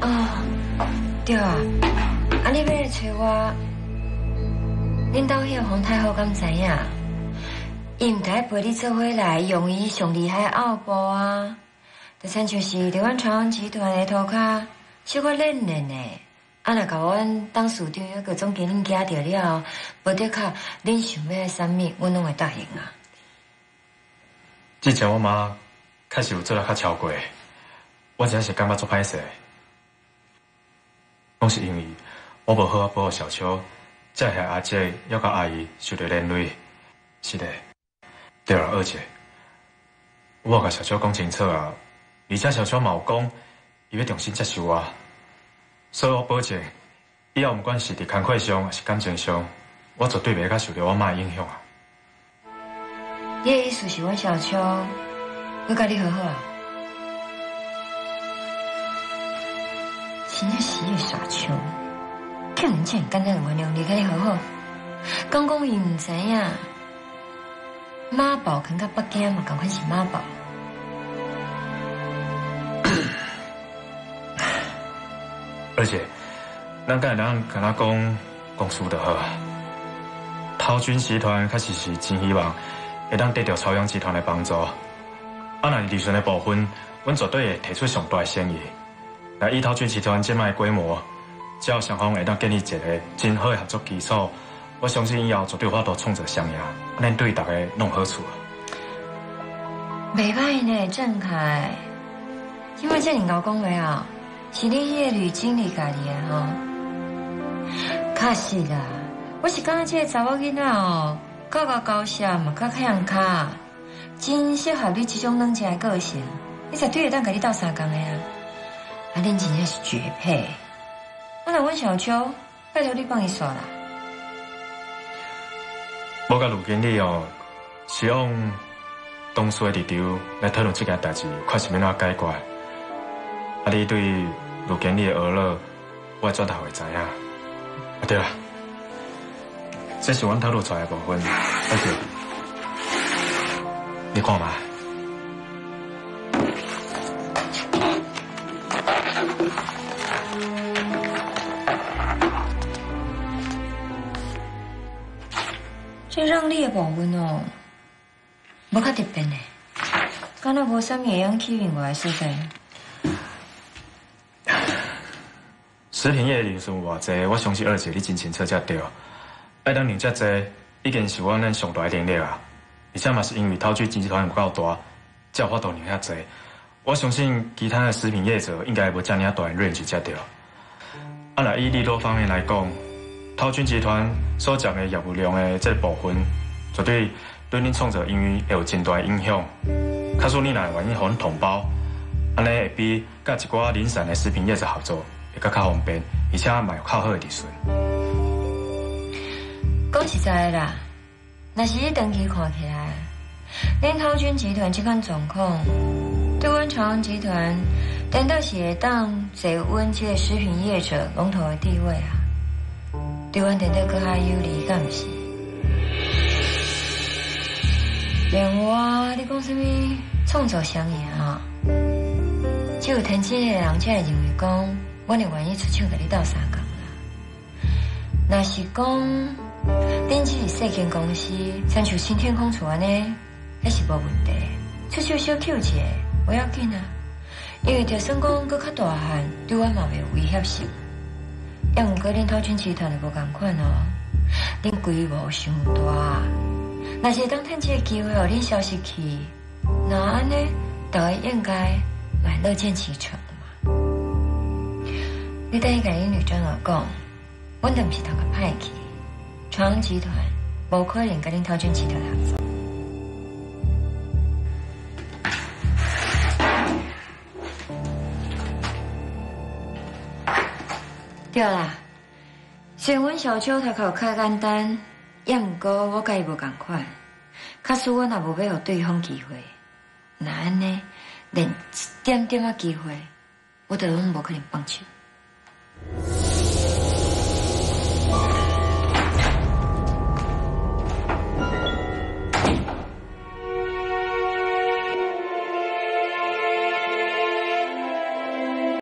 哦，對啊，啊你欲來揣我，恁兜彼个皇太后敢知影？伊毋但陪你做伙來，用伊上厲害的拗步啊，就親像是佇阮朝陽集團的塗跤，小可練練的。啊，若共阮董事長抑閣總經理驚著了後，無的確，恁想欲愛啥物，阮攏會答應啊。之前我媽確實有做得較超過，我真是感覺足歹勢，攏是因為我無好好保護小秋，才會予阿姐猶佮阿姨受著連累。是的，對啦，二姐，我有共小秋講清楚啊，而且小秋嘛有講，伊欲重新接受我。所以我保證，以後毋管是佇工課上，抑是感情上，我絕對袂閣受著我媽的影響啊！你的意思是阮小秋，閣佮你和好啊？真正是个傻笑，竟然這麼簡單就原諒你佮你和好？敢講伊毋知影，媽寶囥到北京嘛，仝款是媽寶。而且，咱敢會當敢若講公司就好。涛君集團確實是真希望會當得到朝陽集團的幫助。啊，若是利潤的部分，阮絕對會提出上大的誠意。那以涛君集團這擺的規模，只要雙方會當建立一個真好的合作基礎，我相信以後絕對有法度創造雙贏，咱對大家攏有好處。袂歹呢，鄭凱，因為這爾𠢕講話啊。是你彼個呂經理教你的吼？確實啦，我是感覺這個查某囡仔哦，較𠢕交涉嘛，較欠跤，真適合你這種冷靜的個性。你絕對會當共你鬥相共的啊！啊，恁真正是絕配。啊，若阮小秋，拜託你放伊煞啦。我佮呂經理哦，是用同事的立場來討論這件代誌，看是欲按怎解決。啊，你對呂經理的惡樂，我轉頭會知影。啊對啦，這是阮討論出來的部分，而且你看嘛。這讓你的部分哦，無較特別呢，敢若無啥物會用吸引我的所在。食品業利潤有偌濟，我相信二姐你真清楚才對。愛當量遮濟，已經是阮咱上大的能力啊！而且嘛是因為涛聚集團有夠大，才有法度量遐濟。我相信其他的食品業者應該無遮爾大的 range 才對。啊，若以利多方面來講，涛君集團所佔的業務量的這個部分，絕對對恁創造營運會有真大的影響。假使你若願意予阮統包，按呢會比佮一寡零散的食品業者合作會閣較方便，而且嘛有較好的利潤。講實在的啦，若是你長期看起來，恁涛君集團這款狀況，對阮朝陽集團，顛倒是會當坐穩這個食品業者龍頭的地位啊，對阮顛倒閣較有利，敢毋是？另外，你講啥物創造雙贏啊？只有天真的人才會認為講，阮會願意出手共你鬥相共啦。若是講，恁只是細間公司，親像新天空厝按呢，彼是無問題。出手小抾一下，無要緊啊。因為就算講閣較大漢，對阮嘛袂有威脅性。猶毋過恁涛君集團就無仝款哦，恁規模傷大，若是會當趁這個機會予恁消失去，那按呢，大家應該嘛樂見其成嘛。你等於共恁呂長老講，阮都毋是頭殼歹去，朝陽集團無可能佮恁涛君集團合作。對啦，雖然阮小秋頭殼有較簡單，猶毋過我佮伊無仝款。假使阮也無欲予對方機會，若按呢，連一點點仔機會，我都攏無可能放手。